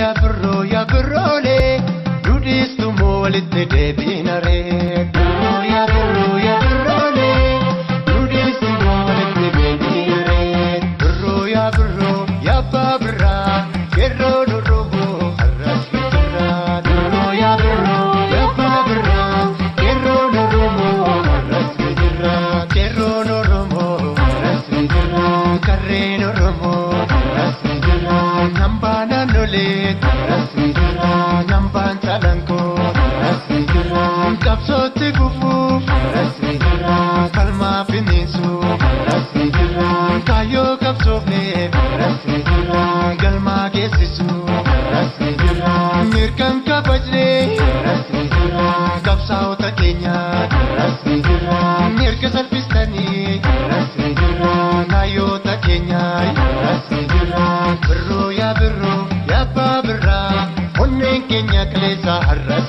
Birroo yaa birroo yaa birroolee duudhiistu moo walitti deebiinaree. Birroo yaa birroo yaa birroolee duudhiistu moo walitti deebiinaree. Birroo yaa birroo yaa abbaa birraa qeerroo Oromoo har'as jirra. Birroo yaa birroo yaa abbaa birraa qeerroo Oromoo har'as jirra. Qeerroon Oromoo har'as jirra. Qarreen Oromoo har'as jirra. Nambaa naannolee har'as jirra. Nambaan calanqoo har'as jirra. Qabsootti fufuuf har'as jirra. Falmaa finiinsuuf har'as jirra. Kaayyoo qabsoofneef har'as jirra. Galmaa geessisuuf har'as jirra. Mirgaan kabajnee har'as jirra. Qabsaa'ota keenya har'as jirra. Mirga salphistanii har'as jirra. Kaayyoota keenya har'as jirra. Birroo yaa birroo yaa abbaa birraa onneen keenya kaleessa har'as